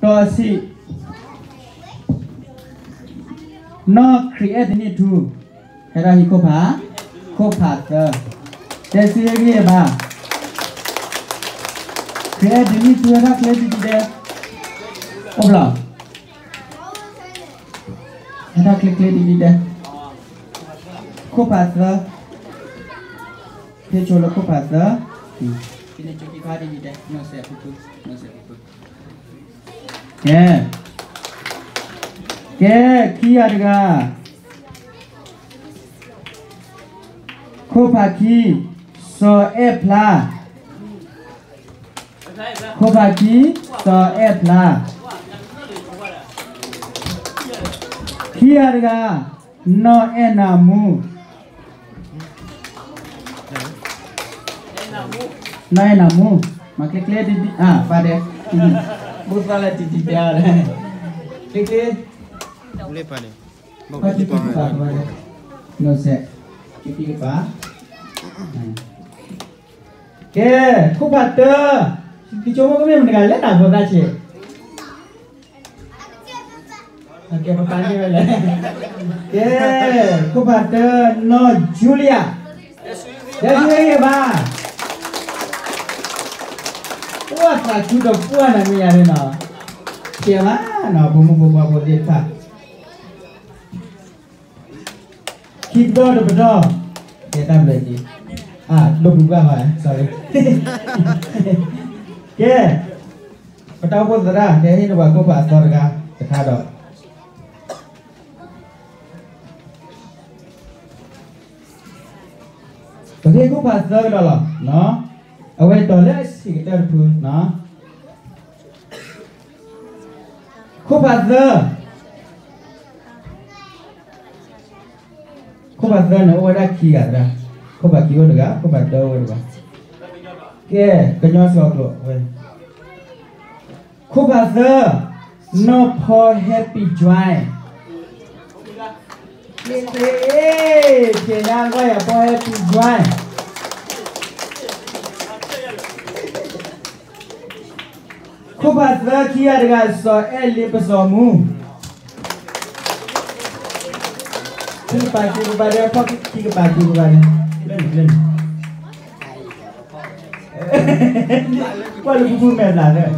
တီဆံး, နီၢ် create တနံၣ်ထူ, ဟဲဒၣ်ဟံၣ်ခိၣ်ဖး, ခိၣ်ဖးသၢ, တဲဆံဟ့ၣ်ဂံၢ်ဘါ, create တနံၣ်ထူ ဟဲဒၣ်ချ့ဒံဒံဒဲ, အိၣ်ဖျီၣ်, ဟဲဒၣ်ချ့ချ့ဒံဒံဒဲ, ခိၣ်ဖးသၢ, ဟ့ၣ်ဆိလၢခိၣ်ဖးသၢ, ဖဲန့ၣ်ကၠိခံခါဒံဒံဒဲ, နီၢ်စဲးဖုဖု, နီၢ်စဲးဖုဖု. ကဲ, ကဲ, ခံဂၤတဂၤ, ခိၣ်ဖးခံ, စီၤအဲၣ်ဖျါ, ခိၣ်ဖးခံ, စီၤအဲၣ်ဖျါ, ခံဂၤတဂၤ, နီၢ်အဲၣ်နၤမူ နီၢ်အဲၣ်နၤမူ, မၤကျဲကျဲဒံဒံ, အၢ ပၢ်ဒဲး, ဘိၣ်သၣ်လၢတံၤတံၤတဲအီၤ, ကျဲကျဲ, ပၢ်တံၤတံၤပၢ်, နီၢ်စဲး, တံၤတံၤတပၢ်, ကဲ, ခိၣ်ဖးတၢ, တံၤကၠိမိၢ်ကမ့ၢ်မတၤတဂၤလဲၣ် နဖိသၣ်ဆံး ကဲ, ပပာ်န့ၢ်ဝဲလဲၣ်, ကဲ, ခိၣ်ဖးတၢ, နီၢ် Julia, တဲဆံဟ့ၣ်ဂံၢ်ဘါ, ပှၢ်သးခုဒီးပှၢ်နၤမ့ၢ်ယၤန့ၣ်နီၤ, ကဲမးနီၤ ဖိမုၣ်ဖိခွါဖိသ့ၣ်တဖၣ် ခံပတီၢ်တပတီၢ်, ကဲတၢ်ဘျုးက့ၤ, အၢ ဒိၣ်ပူၤကွၢ်ဘၣ်, sorry, ကဲ, ပတၢ်အိၣ်ဖှိၣ်သရၣ် ကဟ့ၣ်န့ၢ်ပှၤခိၣ်ဖးအသီတဂၤ, တခါဒီး ပကဟ့ၣ်ခိၣ်ဖးသၢကဒီးလီၤ, အဝဲဒိးလၢအဆံးကတၢၢ်တဖု, ခိၣ်ဖးသၢ, ခိၣ်ဖးသၢန့ၣ်အိၣ်ဝဲဒၣ်ခံဂၤသရၣ်, ခိၣ်ဖးခံအိၣ်တဂၤ, ခိၣ်ဖးတၢအိၣ်ဝဲတဂၤ, ကဲ, ကညီစှီၤကျိာ်ဝဲ, ခိၣ်ဖးသၢ, နီၢ်ဖီ Happy Joy, ဖျဲညါဂီၢ်ယၤဖီ Happy Joy, ခိၣ်ဖးသၢခံဂၤတဂၤ စီၤအဲၣ်လ့ပစီၤမူ, ခံကပၤက့ၤကပၤဒီး ဖီခံကပၤက့ၤကပၤန့ၣ်, လၢန့ၣ်, ကွၢ်လၢဖုဖုမဲာ်ဘျးလၢ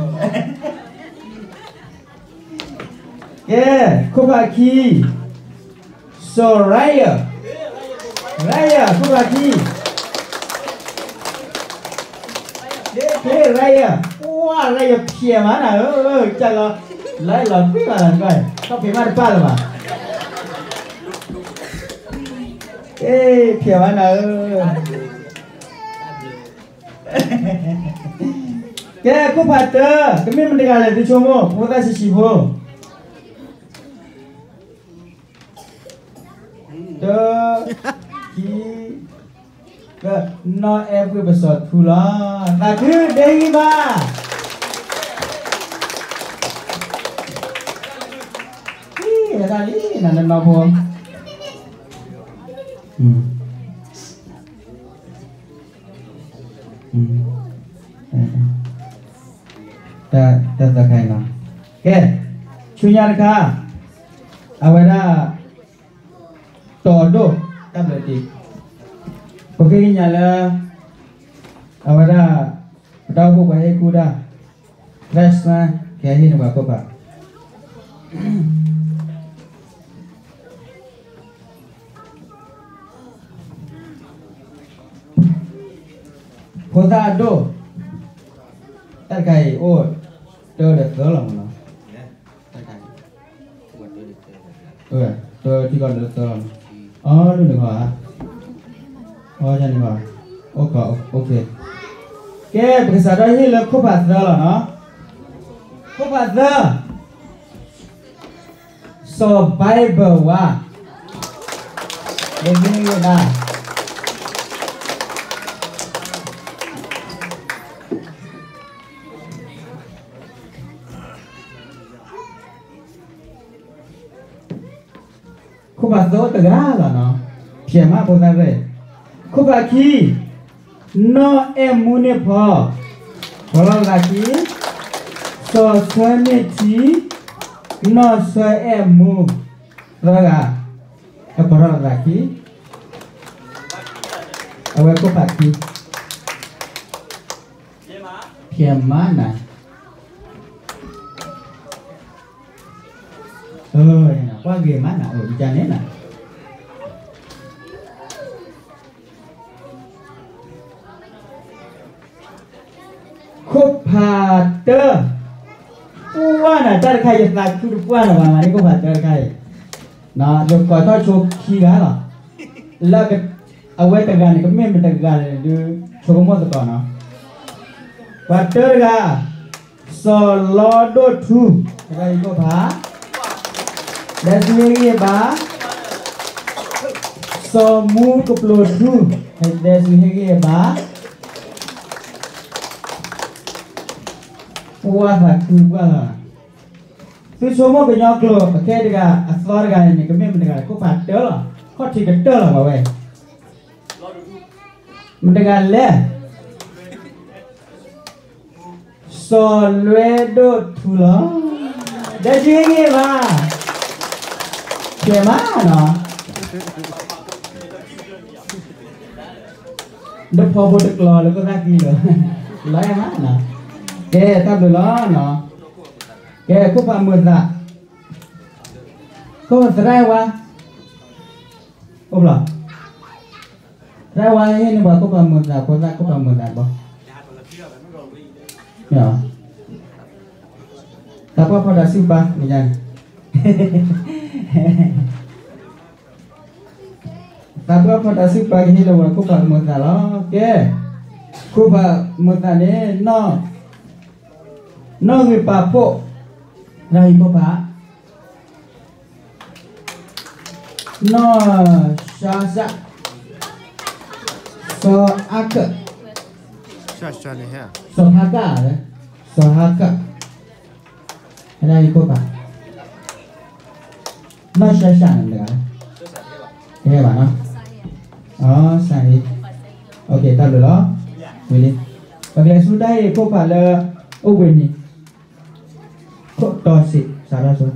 ကဲ, ခိၣ်ဖးခံ, စီၤ Ryan, Ryan ခိၣ်ဖးခံ, ကဲ Ryan, ပှၢ် Ryan ဖျဲးမးနၤဧၢ, ကၢ်လီၤ, လီၤလီၤကွံာ်ဘၣ်လီၤ, ထီၣ်ဖံးမးတပၢ်လၢၤဘၣ်, ကဲ ဖျဲးမးနၤဧၢ. ကဲ ခိၣ်ဖးတၢ, ကမ့ၢ်မတၤတဂၤလဲၣ် သုဆိကမိၣ် ဖိသၣ်ဆံးဆံးဖိ, တၢ, ခံ, သၢ, နီၢ်အဲၣ်ဘှ့ၣ်ပစီၤထူလီၤ. သးခု ဒဲဟံၣ်ဘၣ်. ဟံၣ် ဟဲဒၣ်လံ နၤလၢနီၢ်ဖိ တၢ်သၢခါအံၤလီၤ. ကဲ, ဆူညါတခါ, အဝဲဒၣ် တီၤဒိၣ် တၢ်ဘျၢတံၢ်, ပဃ့ကညးလၢ အဝဲဒၣ် ပတၢ်အိၣ်ဖှိၣ်ပှၤဟ့ၣ်ကူၣ်တၢ် Christmas ကဟဲဟ့ၣ်န့ၢ်ပှၤခိၣ်ဖး ဖိသၣ်အဒိၣ်, တၢ်တခါအံၤအိၣ် တၢဒီးသၢလီၤမးနီၤ, တၢ်တခါအံၤ, တၢထံကီၢ်လၢသၢလီၤမး, အီၤ ဒ်န့ၣ်ခီဧါ, အီၤ ဒ်န့ၣ်ခီ, အိၣ်ခီ, အိၣ်ခီ, ကဲ ပကစးထီၣ်ဟ့ၣ်လၢခိၣ်ဖးသၢလီၤနီၤ, ခိၣ်ဖးသၢ စီၤ Bible ဝါ, မ့ၢ်ဂ့ၤဒၣ် ခိၣ်ဖးသၢအိၣ်တဂၤလီၤနီၤ, ဖျဲးမးဖိသၣ်ရဲၣ်, ခိၣ်ဖးခံ နီၢ်အဲၣ်မူန့ၢ်ဖီ, ဖီလီၤသးခံ, စီၤ စီၤဆၢန့ၢ်ထံ, နီၢ်ဆၢအဲၣ်မူ, သၢဂၤ, ဟဲပိာ်ထီၣ်လိာ်သးခံ, အဝဲခိၣ်ဖးခံ, ဖျဲးမါနၤ, ကွၢ်ဂ့ၤမးနၤ အိၣ်ယကန့ၣ်နၤ ခိၣ်ဖးတၢ, ပှၢ်နၤ တၢ်တခါယသးခုတပှၢ်နၤ ပှၤမၤန့ၢ်ခိၣ်ဖးတၢတခါအံၤ, ယကိးထီၣ်ဆိခံဂၤလီၤ, လၢ အဝဲတဂၤန့ၣ် ကမ့ၢ်မတဂၤလဲၣ်ဒုး ဆိကမိၣ်သကိးနီၤ, ပှၤတၢတဂၤ, စီၤလီဒိၣ်ထူ, တဂၤအံၤခိၣ်ဖး ဒဲစုဟ့ၣ်ဂံၢ်ဘါ, စီၤမူကပျိၤထူ, ဒဲစုဟ့ၣ်ဂံၢ်ဘါ, ပှၢ်သးခုပှၢ်လီၤ, သုဆိကမိၣ်ကညီကျိာ် အခဲတဂၤ အသီတဂၤန့ၣ် ကမ့ၢ်မတဂၤလဲၣ် ခိၣ်ဖးတၢလီၤ, ခီၣ်ထံးကတၢၢ်လီၤ ပှၤဝဲ မတဂၤလဲၣ်, စီၤလွဲဒိၣ်ထူလီၤ, ဒဲစုဟ့ၣ်ဂံၢ်ဘါ, ကဲမးနီၤ, ဒီးဖီဖိတကျိၤလၢခိၣ်သၣ်ခံလီၤ, လီၤအဲၣ်မးနီၤ, ကဲတၢ်ဘျုးလီၤ, ကဲခိၣ်ဖးမုာ်သး, ခိၣ်သရၣ်ဝါ, အိၣ်ဘျီ သရၣ်ဝါဟ့ၣ်န့ၢ်ပှၤခိၣ်ဖးမုာ်သး ဖိသၣ်ခိၣ်ဖးမုာ်သးဘီ, သးပှၢ်ဖီတၢ်စုပာ်မ့ၢ်ညါန့ၣ်, သးပှၢ်ဖီတၢ်စုပာ်ကဟ့ၣ်လီၤဝဲခိၣ်ဖးမုာ်သးလီၤ, ကဲ, ခိၣ်ဖးမုာ်သးန့ၣ်, နီၢ်ဂ့ၤပာ်ဖှိၣ်, ရၤဟံၣ်ခိၣ်ဖး နီၢ်ရှါရှါ, စီၤအါကၢၣ်, စီၤဖါကၣ်, စီၤဟါကၢၣ်, ဟဲဒၣ်ဟံၣ်ခိၣ်ဖး, နီၢ်ရှါရှါန့ၣ်တဂၤ, တဟဲဘၣ်နီၤ, စၣ်ဂ့ၤ, တၢ်ဘျုးလီၤ, ဝံၤလံ, ပကလဲၤဆူတၢ်ဟ့ၣ်ခိၣ်ဖးလၢ အိၣ်ဘှံးနံၤ, ခိၣ်တီစံး စးထီၣ်ဆိ